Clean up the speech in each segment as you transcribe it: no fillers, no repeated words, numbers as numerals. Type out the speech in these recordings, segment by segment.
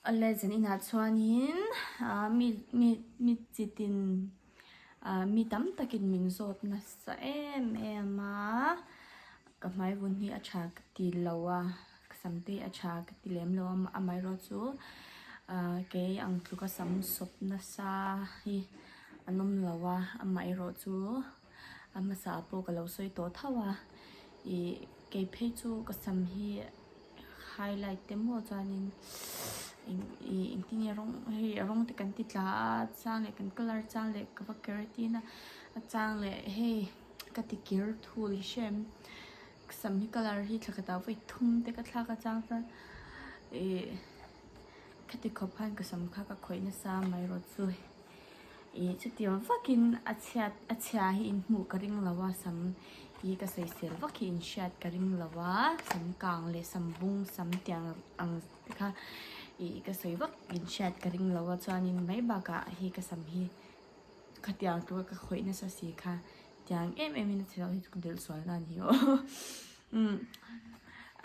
Awle zan inah chuanin ah mi mi mi chitin ah mi tam takin min zawt nasa em em a ka hmai vun hi a tha ka ti lo a ka sam te hi a tha ka ti lem lo a amaherawhchu ah kei ang tluka sam sawp nasa hi an awm lo a amaherawhchu a hmasa ah pawh ka lo sawi tawh tho a ih kei phei chu ka sam hi. Highlight te maw chuanin eng ih engtin nge rawng hei rawng te kan ti tla a chang leh kan colour chang leh ka va keratin a a chang leh hei ka ti kir thul hi hrem sam hi colour hi thla khatah vawi thum te ka thlak a chang chuan ih khati khawp khan ka sam kha ka khawih nasa mai rawh chu. Ih chutiang vakin a chhiat a chhia hi in hmuh ka ring lo a sam hi ka sawisel vak hi in hriat ka ring lo a sam kang leh sam bung sam tiang ang te kha ih ka sawi vak in hriat ka ring lo a chuanin mai bakah hi ka sam hi khatiang tura ka khawih nasa si kha tiang em em in a chhe lo hi chu ka delh sual na a ni aw umm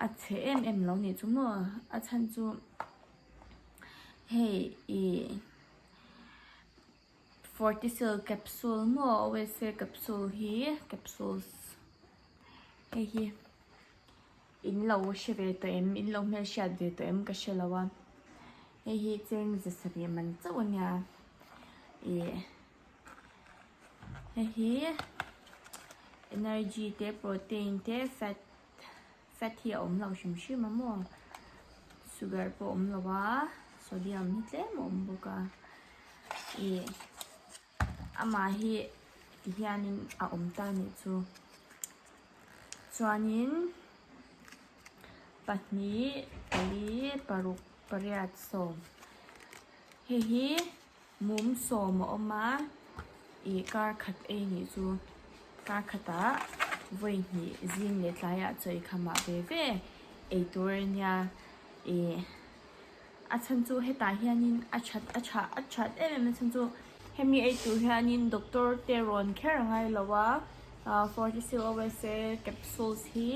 a chhe em em lo nih chu maw a chhan chu hei ih. Fortisil capsule maw OSA capsule hi capsules hei hi in lo hre ve tawh em in lo hmelhriat ve tawh em ka hre lo a hei hi cheng ze sarih man chauh a nia ih hei hi energy te protein te fat. Fat hi a awm lo hrim hrim a maw sugar pawh a awm lo a sodium hi tlem a awm bawk a ih amah hi ti hianin a awm ta a nih chu chuanin pahnih pali paruk pariat sawm hei hi. Mum sawm a awm a, ih kar khat ei nih chu kar khatah vawi hnih zing leh tlaiah chaw i khamah ve ve ei tur a nia ih a chhan chu hetah hianin a that a tha a that em em a chhan chu hemi ei tur hianin doctor te rawn kher a ngai lo a ah forty OSA capsules hi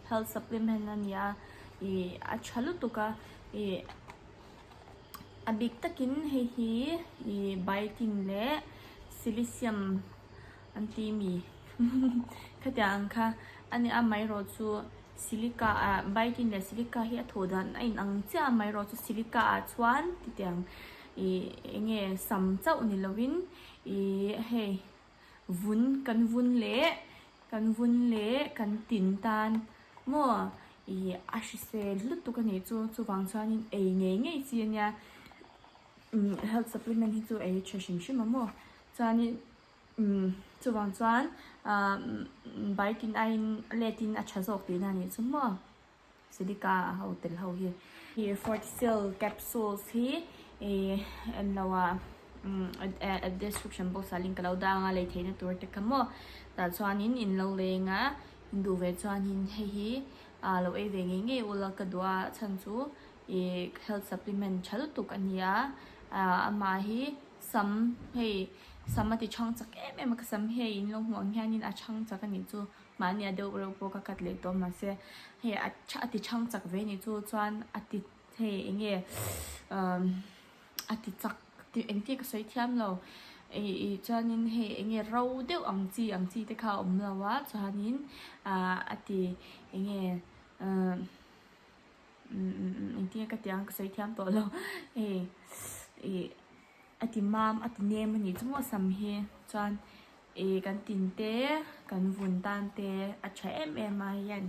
health supplement a ni a ih a tha lutuk a ih. A bik takin hei hi ih biotin leh silicium an ti mi khatiang ang kha a nia amaherawh chu silica ah biotin leh silica hi a thawh dan a inang chiah a amaherawh chu silica ah chuan titiang ih eng nge sam chauh ni lovin ih hei vun kan vun leh kan vun leh kan tin tan maw ih a hrisel lutuk a nih chu chuvang chuanin ei ngei ngei chi a nia umm health supplement hi chu ei tha hrim hrim a maw chuanin umm chuvang chuan ah bike in aiin let in a tha zawk tihna a nih chu maw. Silica ho tel ho hi. Hi Fortisil capsules hi ih en lo a umm description box ah link ka lo dah ang a lei theihna tur te kha maw tah chuanin in lo leng a in duh ve chuanin hei hi ah lo ei ve ngei ngei ula ka duh a chhan chu ih health supplement tha lutuk a ni a ah amah hi sam hei sam a ti chhang chak em em a ka sam hei in lo hmuh ang hianin a chhang chak a nih chu. Mahni a deuh reuh pawh ka cut leh tawh mahse hei a a ti chhang chak ve nih chu chuan a ti hei eng nge umm a ti chak tih engtin ka sawi thiam lo ih ih chuanin hei eng nge ro deuh ang chi ang chi te kha a awm lo a chuanin ah a ti eng nge umm umm engtin nge ka tih ang ka sawi thiam tawh lo hei ih a ti mam a ti nem a nih chu maw sam hi chuan. Ih kan tin te kan vun tan te a tha em em a hian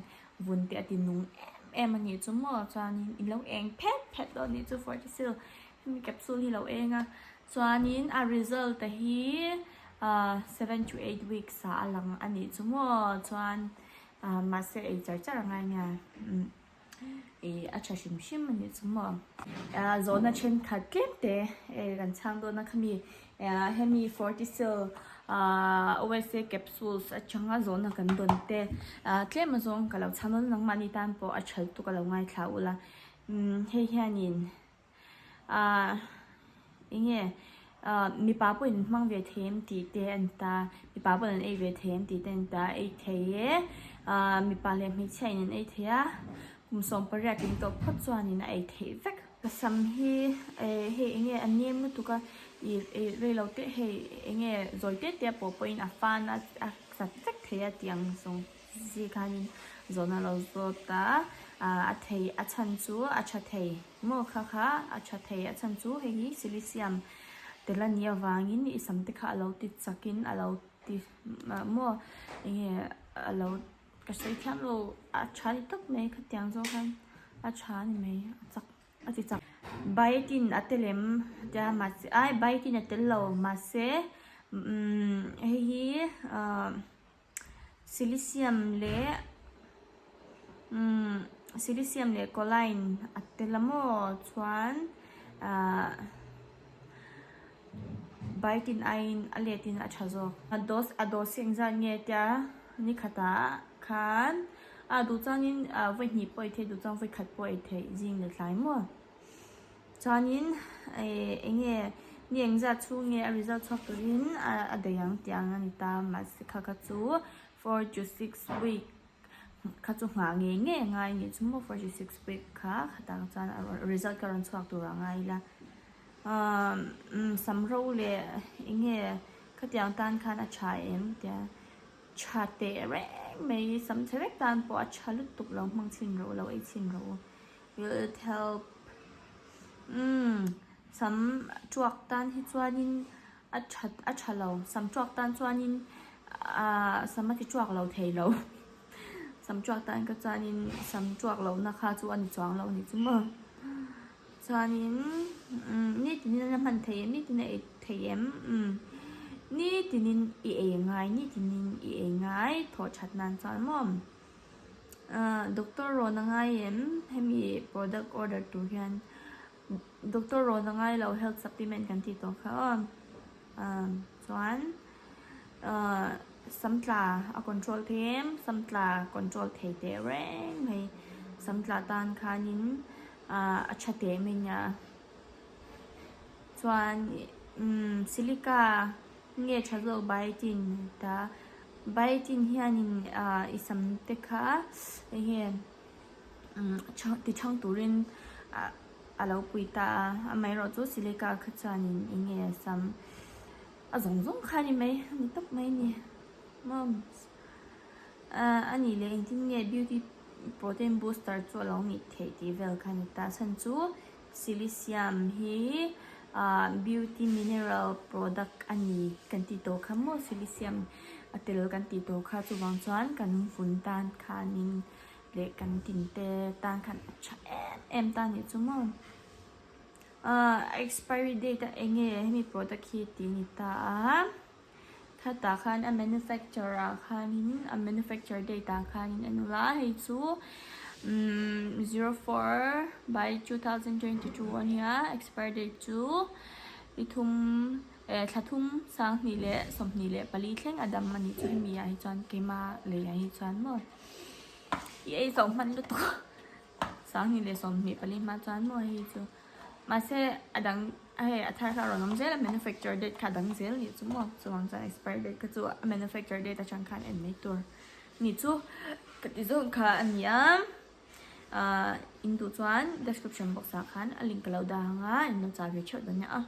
vun te a ti nung em em a nih chu maw chuanin i lo eng phet phet dawn a nih chu fortisil hemi capsule hi lo eng a chuanin a result a hi ah seven to eight weeks ah a lang a nih chu maw chuan ah mahse ei char char a ngai nia. Ih a tha hrim hrim a nih chu maw. Ah zawhna thenkhat tlem te eh kan chhang dawn a khami ah hemi fortisil ah OSA capsules atanga zawhna kan dawn te ah tlem a zawng ka lo chhang dawn a nangmahni tan pawh a tha lutuk a lo ngaithla ula umm hei hianin. Ahh enge ahh mipa pawhin an hmang ve thei em tih te a ni ta mipa pawhin an ei ve thei em tih te a ni ta ei thei e ahh mipa leh hmeichhia in an ei thei a kum 18 in tawh phawt chuanin a ei theih vek. Ka sam hi hei enge a nem lutuk a ih reilo te hei enge zawi te te pawh pawhin a fan a a sat vek thei a tih ang zawng chi khanin zawhna a lo zawt a a thei a chhan chu a tha thei maw kha kha a tha thei a chhan chu hei hi silisiam tel a nih avangin i sam te kha a lo ti chakin a lo ti maw enge a lo. Ka sawi thiam lo a tha ni tawp mai khatiang zawk khan a tha a ni mai a chak a ti chak. Biotin a tel em tia mahse ai biotin a tel lo mahse umm hei hi ahh silicium leh umm silicium leh choline a tel a maw chuan ahh. Biotin aiin a letin a tha zawk. A dose a dose hi engzat nge tia ni khatah khan a duh chuanin vawi hnih pawh ei theih duh chuan vawi khat pawh ei theih zing leh tlai maw. Chuanin eng nge ni engzat chhung nge a result chhuak turin a daih ang tih ang a ni ta mahse kha kha chu 4 to 6 week kha chu nghah ngei ngei a ngai a nih chu maw 4 to 6 week kha khatah chuan result kha rawn chhuak tur a ngai ila. Umm sam ro leh eng nge khatiang tan khan a tha em tia tha teh reng mai sam chhe vek tan pawh a tha lutuk lo hmang chhin rawh u lo ei chhin rawh u will it help umm sam tuak tan hi chuanin a tha a tha lo sam tuak tan chuanin ahh sam a ti tuak lo thei lo sam tuak tan kha chuanin sam tuak lohna kha chu a ni chuang lo a ni chu maw. Chuanin nitin in a hman thei em nitin a ei thei em nitin in i ei ngai nitin in i ei ngai thawh that nan chuan maw doctor rawn a ngai em hemi product order tur hian doctor rawn a ngai lo health supplement kan tih tawh kha aw chuan sam tla a control thei em sam tla control thei teh reng mai sam tla tan khanin. Ahh a tha teh mai nia chuan umm silica nge tha zawk biotin ta biotin hianin ahh i sam te kha enge umm ti thang turin ah a lo pui ta a amaherawh chu silica kha chuanin enge sam a zawng zawng kha a ni mai a ni tawp mai a ni maw ahh a nih leh engtin nge beauty. Protein booster chu a lo nih theih tih vel kha a ni ta. A chhan chu silicium hi ah beauty mineral product a ni kan tih tawh kha maw silicium a tel kan tih tawh kha chuvang chuan kan vun tan khanin leh kan tin te tan khan a tha em em ta a nih chu maw. Ah expiry date a eng nge hemi product hi tih a ni ta a. Khatah khan a manufacture ah khanin a manufacture date ah khanin en ula hei chu umm 04/2022 a nia expire date chu ni thum eh thla thum 2024 thleng a dam a nih chu hemi ah hi chuan keima lei ah hi chuan maw i ei zo hman lutuk 2024 hma chuan maw hei chu. Mahse a dang hei a thar kha a rawn awm zel a manufacture date kha a dang zel nih chu maw chuvang chuan expire date kha chu a manufacture date atang khan en mai tur nih chu ka ti zawng kha a ni a ahh in duh chuan description box ah khan a link ka lo dah ang a in lo chah ve theuh dawn nia.